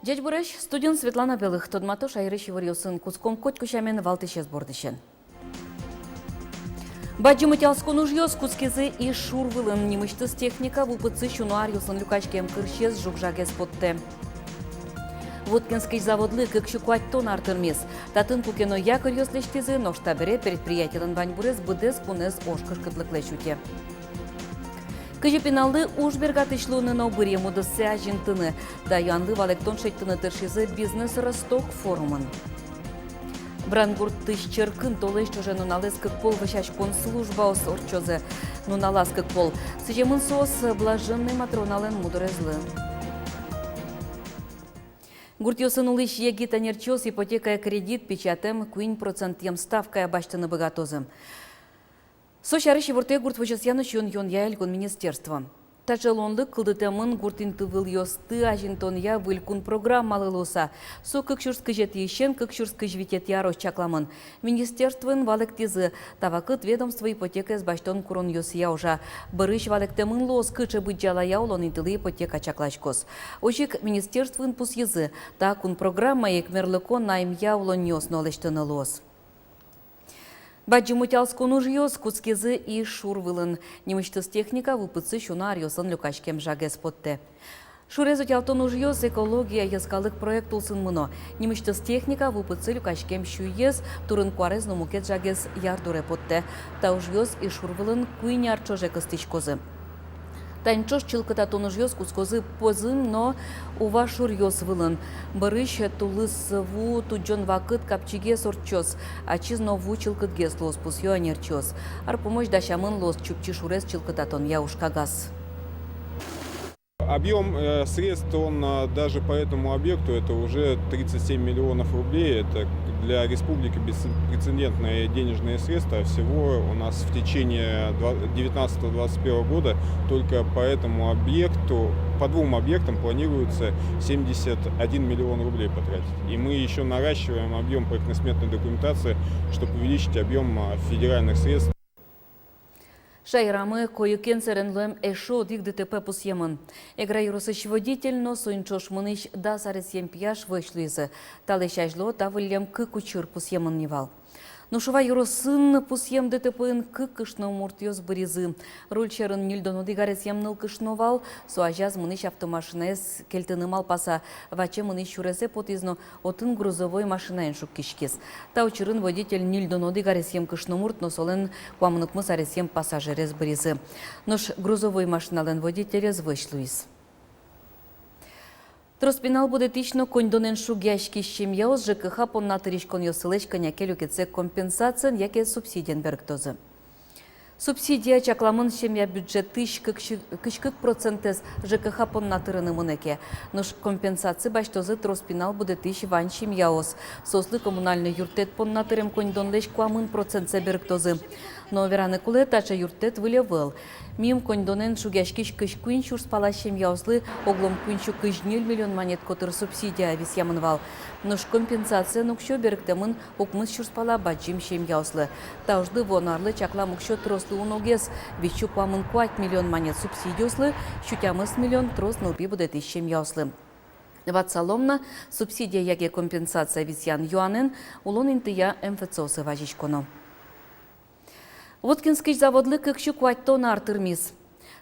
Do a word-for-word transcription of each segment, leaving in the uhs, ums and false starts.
Ӟечбуресь, студиын Светлана Белых. Тодмато шаерысь иворъёсын. Кутском котьку сямен валтӥсез бордысен. Бадӟым утялтӥськон ужъёс кутскизы Иж шур вылын. Нимысьтыз техника ву пыдсы сюно аръёсын люкаськем кырсез жуг-жагез поттэ. Воткинскысь заводлы кык сю куатьтон ар тырмиз. Татын куке но якоръёс лэсьтӥзы, нош табере предприятилэн ваньбурез быдэс кунэз ож кышкытлыклэсь утё. Кызьы пиналлы уж бергатӥсь луыны но быръем удыссэ азинтыны? Та юанлы валэктон шедьтыны тыршизы «Бизнес Росток» форумын. Брангуртысь черкын толэзь ӵоже нуналэз кык пол вӧсяськон службаос ортчозы. Нуналаз кык пол. Сӥземын соос Блаженной Матроналэн мудорезлы. Гуртъёсын улӥсь егит ӧнерчиос ипотекая кредит пичиатэм куинь процентъем ставкая басьтыны быгатозы. Со сярысь ивортэ гурт возёсъя но сиён-юонъя элькун министерство. Таӵе луонлык кылдытэмын гурт интывылъёсты азинтонъя выль кун программалы луыса. Со кык сюрс кызетӥысен кык сюрс кызь витетӥ арозь чакламын. Министерствоын валэктӥзы, та вакыт ведомство ипотекаез басьтон куронъёсъя ужа. Бӧрысь валэктэмын луоз, кыӵе быдӟалая улон интылы ипотека чакласькоз. Озьы ик министерствоын пусйизы, та кун программая ик мерлыко наймъя улонниос но лэсьтыны луоз. Бадӟым утялтӥськон ужъёс кутскизы Иж шур вылын. Нимысьтыз техника ву пыдсы сюно аръёсын люкаськем жагез поттэ. Шурез утялтон ужъёс «Экология» йӧскалык проект улсын мыно. Нимысьтыз техника ву пыдсы люкаськем сюез, турын-куарез но мукет жагез ярдуре поттэ. Та ужъёс Иж шур вылын куинь ар ӵоже кыстӥськозы. Тани ӵош чылкытатон ужъёс кутскозы Пӧзым но Ува шуръёс вылын. Бӧрысь тулыс ву тудӟон вакыт капчигес ортчоз, ачиз но ву чылкытгес луоз, пусъё ӧнерчиос. Ар пумозь дасямын луоз Чупчи шурез чылкытатонъя ужкагаз. Объём, э, средств, он, э, даже по этому объекту, это уже тридцать семь миллионов рублей. Это для республики беспрецедентные денежные средства. Всего у нас в течение два-, девятнадцатого двадцать первого года только по этому объекту, по двум объектам планируется семьдесят один миллион рублей потратить. И мы ещё наращиваем объём проектно-сметной документации, чтобы увеличить объём, а, федеральных средств. Шаерамы койыкен сэрен луэм эшшо одӥг ДТП пусъемын. Эгра ёросысь водитель но соин ӵош мынӥсь дас аресъем пияш вӧсь луизы. Талэсь азьло та выллем кык учыр пусъемын ни вал. Нош Ува ёросын пусъем ДТП-ын кык кышномуртъёс быризы. Руль сьӧрын ньыльдон одӥг аресъем нылкышно вал. Со азяз мынӥсь автомашинаез кельтыны малпаса, ваче мынӥсь сюресэ потӥз но отын грузовой машинаен шуккиськиз. Та учырын водитель ньыльдон одӥг аресъем кышномурт но солэн куамын укмыс аресъем пассажирез быризы. Нош грузовой машиналэн водителез вӧсь луиз. Трос пинал будэтӥсь но коньдонэн шугъяськись семьяос ЖКХ понна тыриськонъёссылэсь кӧня ке люкетсэ компенсациен яке субсидиен берыктозы. Субсидия чакламын семья бюджетысь кык-, кызь кык процентэз ЖКХ понна тырыны мынэ ке. Нош компенсаци басьтозы трос пинал будэтӥсь вань семьяос. Соослы коммунальной юрттэт понна тырем коньдонлэсь куамын процентсэ берыктозы. Но вераны кулэ, таӵе юрттэт выль ӧвӧл. Миым коньдонэн шугъяськись кызь куинь сюрс пала семьяослы оглом куинь сю кызь ньыль миллион манет котыр субсидия висъямын вал. Нош компенсациен уксё берыктэмын укмыс сюрс пала бадӟым семьяослы. Та ужлы вуоно арлы чаклам уксё трослы уногес: вить сю куамын куать миллион манет субсидиослы, сю тямыс миллион трос нылпи будэтӥсь семьяослы. Ватсалом на, субсидия яке компенсация висъян юанэн улон интыя МФЦ-осы вазиськоно. Воткинскысь заводлы кык сю куатьтон ар тырмиз.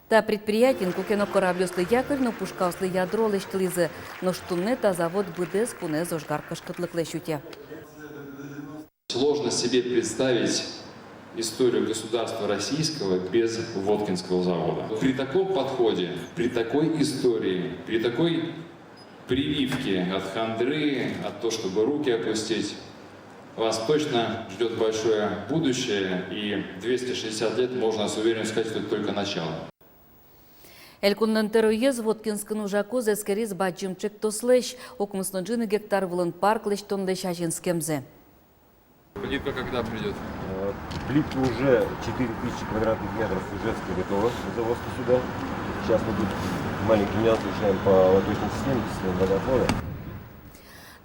Та предприятиын куке но корабльёслы якорь но пушкаослы ядро лэсьтылӥзы, нош туннэ та завод быдэс кунэз ожгар кышкытлыклэсь утё. Сложно себе представить историю государства российского без Воткинского завода. При таком подходе, при такой истории, при такой прививке от хандры, от того, чтобы руки опустить, вас точно ждёт большое будущее, и двести шестьдесят лет, можно с уверенностью сказать, что это только начало. Элькунлэн тӧроез Воткинскын ужакуз эскериз бадӟым ӵектослэсь, укмыс но ӝыны гектар вылын парк лэсьтонлэсь азинскемзэ. Плитка когда придёт? Э, Плитка уже четыре тысячи квадратных метров Ижевска готова к завозке сюда. Сейчас мы тут маленький нюанс решаем по лоточной системе, системе водоотвода.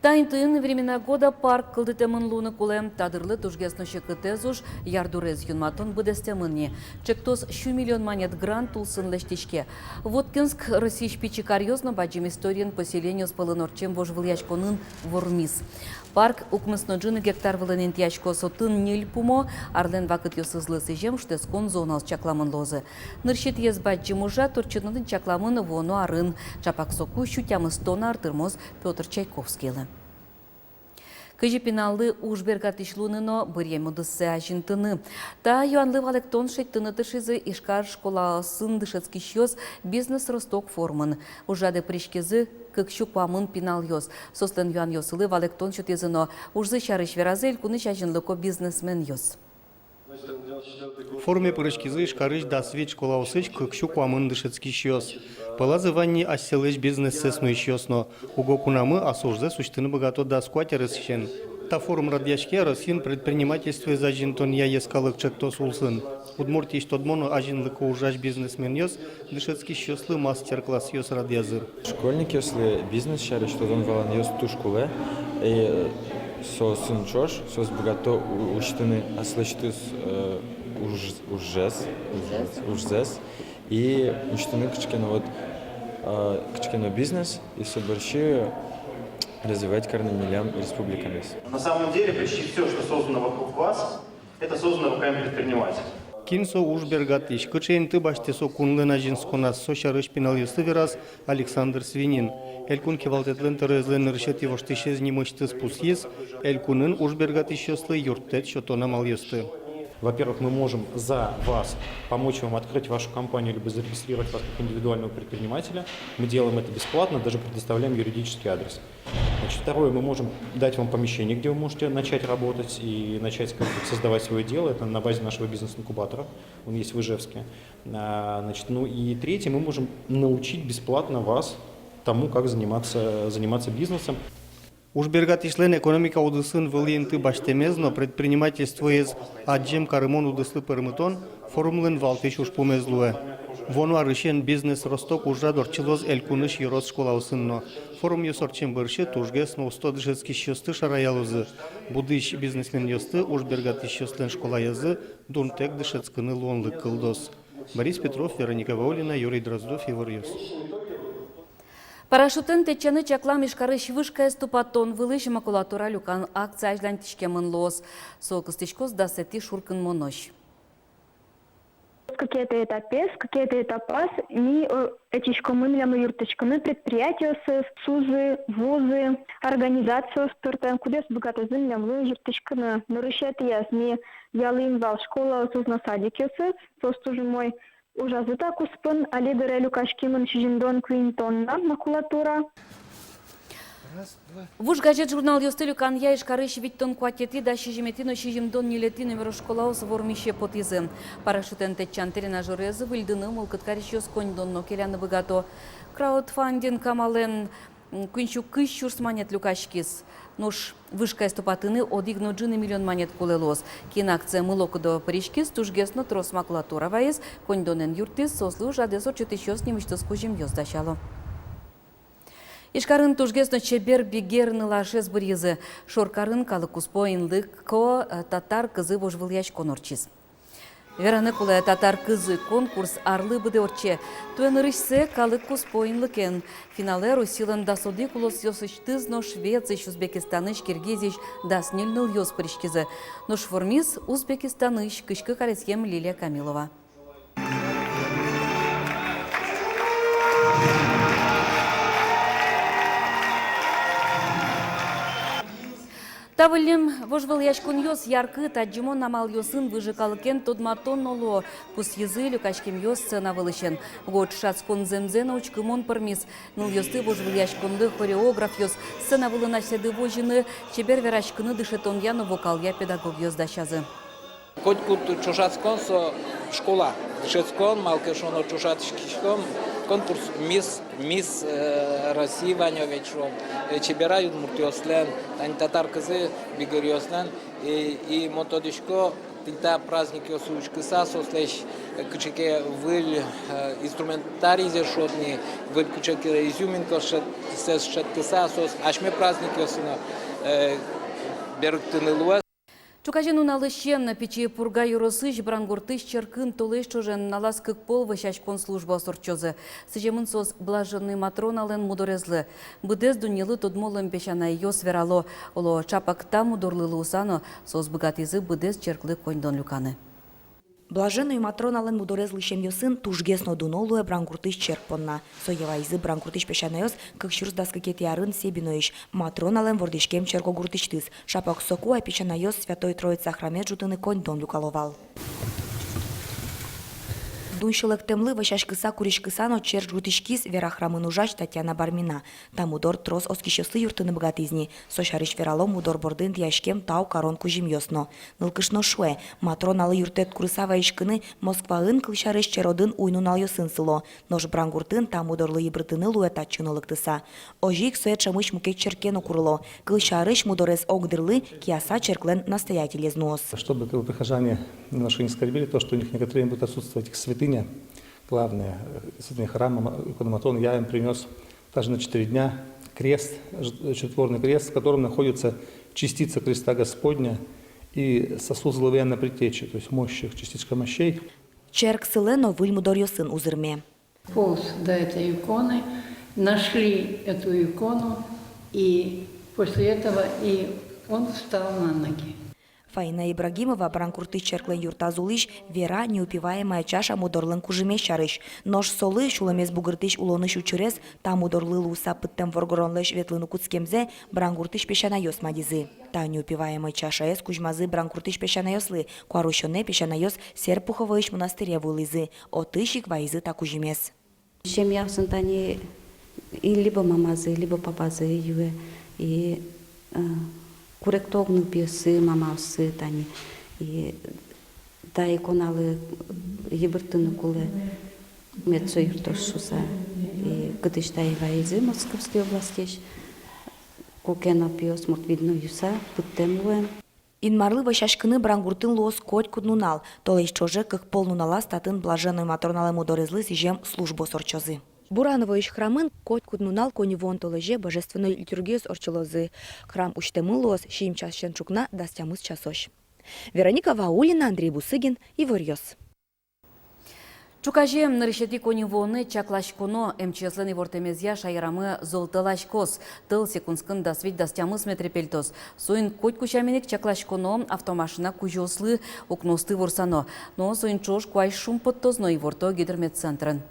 Та интыын «Времена года» парк кылдытэмын луыны кулэ. Та дырлы тужгес но секытэз уж, ярдурез юнматон быдэстэмын ни. Чектос сю миллион манет грант улсын лэсьтӥське. Воткинск Россиысь пичи каръёс но бадӟым историен поселениос пӧлын ортчем вожвылъяськонын вормиз. Парк укмыс но ӝыны гектар вылын интыяськоз, отын ньыль пумо, арлэн вакытъёсызлы сӥзем шутэтскон зонаос чакламын луозы. Нырысетӥез бадӟым ужрад ортчытонын чакламын вуоно арын. Чапак соку сю тямыстон ар тырмоз Пётр Чайковскийлы. Кызьы пиналлы уж бергатӥсь луыны но быръем удыссэ азинтыны? Та юанлы валэктон шедьтыны тыршизы Ижкар школаосын дышетскисьёс «Бизнес-росток» форумын. Ужрадэ пыриськизы кык сю куамын пиналъёс. Соослэн юанъёссылы валэктон сётӥзы но ужзы сярысь веразы элькунысь азинлыко бизнесменъёс. Форуме пыриськизы Ижкарысь дас вить школаосысь кык сю куамын дышетскисьёс. Пӧлазы вань ни асьсэлэсь бизнессэс нуисьёс но. Уго кунамы ас ужзэс усьтыны быгато дас куать аресысен. Та форум радъяське Россиын предпринимательствоез азинтонъя йӧскалык чектос улсын. Удмуртиысь тодмо но азинлыко ужась бизнесменъёс дышетскисьёслы мастер-классъёс радъязы. Школьникъёслы бизнес сярысь тодон-валанъёс туж кулэ. И соосын ӵош соос быгато у-, усьтыны аслэсьтыз, э, уж-, ужзэс, ужзэс, ужзэс. И усьтыны кыӵе ке но вот, э, кыӵе ке но бизнес, и со бӧрсьы развивать карыны милям республикамес. На самом деле почти всё, что создано вокруг вас, это создано руками предпринимателя. Кин со уж бергатӥсь, кыӵе инты басьтэ со кунлэн азинсконаз, со сярысь пиналъёслы вераз Александр Свинин. Элькун кивалтэтлэн тӧроезлэн нырысетӥ воштӥсез нимысьтыз пусйиз элькунын уж бергатӥсьёслы юрттэт сётон амалъёсты. Во-первых, мы можем за вас помочь вам открыть вашу компанию либо зарегистрировать вас как индивидуального предпринимателя. Мы делаем это бесплатно, даже предоставляем юридический адрес. Значит, второе, мы можем дать вам помещение, где вы можете начать работать и начать, как бы, создавать своё дело. Это на базе нашего бизнес-инкубатора. Он есть в Ижевске. А, значит, ну и третье, мы можем научить бесплатно вас тому, как заниматься, заниматься бизнесом. Уж бергатӥсьлэн экономика удысын вылӥ инты басьтэмез но предпринимательствоез адӟем-карымон удыслы пӧрмытон форумлэн валтӥсь ужпумез луэ. Вуоно арысен «Бизнес-росток» ужрад ортчылоз элькунысь ёрос школаосын но. Форумъёс ортчем бӧрсьы тужгес но усто дышетскисьёсты шараялозы. Будӥсь бизнесменъёсты уж бергатӥсьёслэн школаязы дунтэк дышетскыны луонлык кылдоз. Борис Петров, Вероника Ваулина, Юрий Дроздов, «Иворъёс». Парашютэн тэтчаны чаклам Ижкарысь вышкаез тупатон вылысь макулатура люкан акция азьланьтӥськемын луоз. Со кыстӥськоз дасэтӥ шуркынмонозь. Кыкетӥ этапез, кыкетӥ этапаз ми, э, ӧтиськомы милемлы юрттӥськыны предприятиосыз, СУЗы, вузы, организациос пӧртэм, кудъёсыз быгатозы милемлы юрттӥськыны. Нырысетӥяз ми ялӥм вал школаосыз но садикъёсыз, соос туж умой ужазы та куспын. Али дыре люкаськемын сизьымдон куинь тонна макулатура. Вуж газет-журналъёсты люканъя Ижкарысь витьтон куатетӥ, дас сизьыметӥ но сизьымдон ньылетӥ номеро школаос вормисе потӥзы. Парашютэн тэтчан тренажёрез выльдыны мылкыд карисьёс коньдон но келяны быгато. Краудфандинг амалэн, м, куинь сю кызь сюрс манет люкаськиз. Нош вышкаез тупатыны одӥг но ӝыны миллион манет кулэ луоз. Кин акциямы локыдо пыриськиз, тужгес но трос макулатура вайиз, коньдонэн юрттӥз, соослы ужрадэз ортчытӥсьёс нимысьтыз кузьымъёс дасяло. Ижкарын тужгес но чебер бигер нылашез быръизы. Шоркарын калык куспо инлыко, э, «Татар кызы» вожвылъяськон ортчиз. Вераны кулэ, «Татар кызы» конкурс арлы быдэ ортче. Туэ нырысьсэ калык куспо инлыкен. Финалэ Россилэн дас одӥг улосъёсысьтыз но Швециысь, Узбекистанысь, Киргизиысь дас ньыль нылъёс пыриськизы. Нош вормиз Узбекистанысь кызь кык аресъем Лилия Камилова. Та выллем вожвылъяськонъёс яркыт адӟымон амалъёсын выжы калыкен тодматоно луо, пусйизы люкаськемъёс сцена вылысен. Уго ӵошатскон зэмзэ но учкымон пӧрмиз. Нылъёсты вожвылъяськонлы хореографъёс, сцена вылын асьсэды возьыны, чебер вераськыны дышетонъя но вокалъя педагогъёс дасязы. Котькуд ӵошатскон со школа. Дышетскон, малы ке шуоно, ӵошатскиськом, конкурс «Мисс», «Мисс», э, России вань ведь, шуом, э, чеберась удмуртъёслэн, тани «Татар кызы» бигеръёслэн, и, и мон тодӥсько, Тӥни та праздникъёсы учкыса, соослэсь, э, кыӵе ке выль, э, инструментарийзэс шудыны, выль кыӵе ке изюминкаоссэс шедьтыса, соос асьме праздникъёссы но, э, берыктыны луэ. Ӵуказе нуналысен Пичи Пурга ёросысь Брангуртысь черкын толэзь ӵоже нуналаз кык пол вӧсяськон службаос ортчозы. Сӥземын соос Блаженной Матроналэн мудорезлы. Быдэс дуннелы тодмо луэм песянайёс верало, оло, ӵапак та мудорлы луыса но соос быгатӥзы быдэс черклы коньдон люканы. Блаженной Матроналэн мудорез лысьӧмъёсын тужгес но дуно луэ Брангуртысь черк понна. Сое вайизы Брангуртысь песянайёс кык сюрс дас кыкетӥ арын Себиноысь, Матроналэн вордӥськем черкогуртысьтыз. Ӵапак соку ай песянайёс Святой Троица храме ӝутыны коньдон люкало вал. Дун сьӧлыктэмлы вӧсяськыса, куриськыса но черк ӝутӥськиз Вера храмын ужась Татьяна Бармина. Та мудор трос оскисьёслы юрттыны быгатӥз ни. Со сярысь верало мудор бордын тӥяськем тау карон кузьымъёс но. Нылкышно шуэ, Матроналы юрттэт курыса вазиськыны Москваын, кылсярысь, черодын уй-нуналъёсын сыло. Нош Брангуртын та мудорлы йыбырттыны луэ татчы но лыктыса. Озьы ик сое ӵемысь мукет черке но курыло. Кылсярысь, мудорез огдырлы Кияса черклэн настоятелез нуоз. Чтобы, как бы, прихожане немножко не скорбили, то, что у них некоторое время будет отсутствовать их святыня, главная, э, святыня храма, ма-, икона Матроны, я им принёс также на четыре дня крест, ж-, чудотворный крест, в котором находится частица креста Господня и сосуд с главы Иоанна Предтечи, то есть мощи, частичка мощей. Черк сылэ но выль мудоръёсын узырме. Полз до этой иконы, нашли эту икону, и после этого и он встал на ноги. Фаина Ибрагимова Брангуртысь черклэн юртаз улӥсь вера «Неупиваемая чаша» мудорлэн кужымез сярысь. Нош солы сюлэмез бугыртӥсь улонысь учырез, та мудорлы луыса пыттэм воргоронлэсь ветлыны кутскемзэ, Брангуртысь песянайёс мадизы. Та неупиваемой чашаез кузьмазы Брангуртысь песянайёслы, куарусёнэ песянайёс Серпуховоысь монастыре вуылӥзы, отысь ик вайизы та кузьымез. Семьяосын тани и либо мамазы, либо папазы юэ, и, э, куректо уг нылпиоссы, мамаоссы тани, и та иконалы йыбырттыны кулэ, мед со юрттоз шуыса. И кытысь тае вайизы Московской областьысь, куке но пиосмурт, видно, юыса, пыттэм луэм. Инмарлы вӧсяськыны Брангуртын луоз котькуд нунал. Толэзь ӵоже кык пол нуналаз татын Блаженной Матроналэн мудорезлы сӥзем службаос ортчозы. Бурановоысь храмын котькуд нунал коньывуон толэзе божественной литургиос ортчылозы. Храм усьтэмын луоз сизьым часысен ӵукна дас тямыс часозь. Вероника Ваулина, Андрей Бусыгин, «Иворъёс». Ӵуказе нырысетӥ коньывуонэ чакласьконо. МЧС-лэн ивортэмезъя, шаерамы зол тӧласькоз. Тӧл секундскын дас вить-дас тямыс метр пельтоз. Соин котьку сямен ик чакласьконо автомашина кузёослы, укноосты ворсано. Но соин ӵош куазь шумпоттоз но, иворто Гидрометцентрын.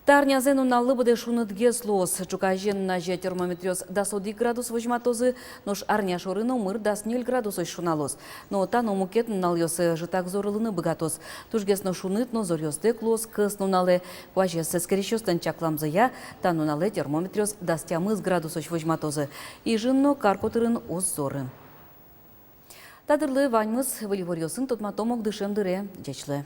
Та арнязэ нуналлы быдэ шунытгес луоз. Ӵуказе нуназе термометръёс дас одӥг градус возьматозы, нош арня шоры номыр дас ньыль градусозь шуналоз. Но та но мукет нуналъёсы ӧжытак зорылыны быгатоз. Тужгес но шуныт но зоръёстэк луоз кӧснуналэ. Нуналэ куазез эскерисьёслэн чакламзыя, та нуналэ термометръёс дас тямыс градусозь возьматозы. Ижын но кар котырын уз зоры. Та дырлы ваньмыз. Выль иворъёсын тодматом ук дышем дыре. Ӟеч луэ.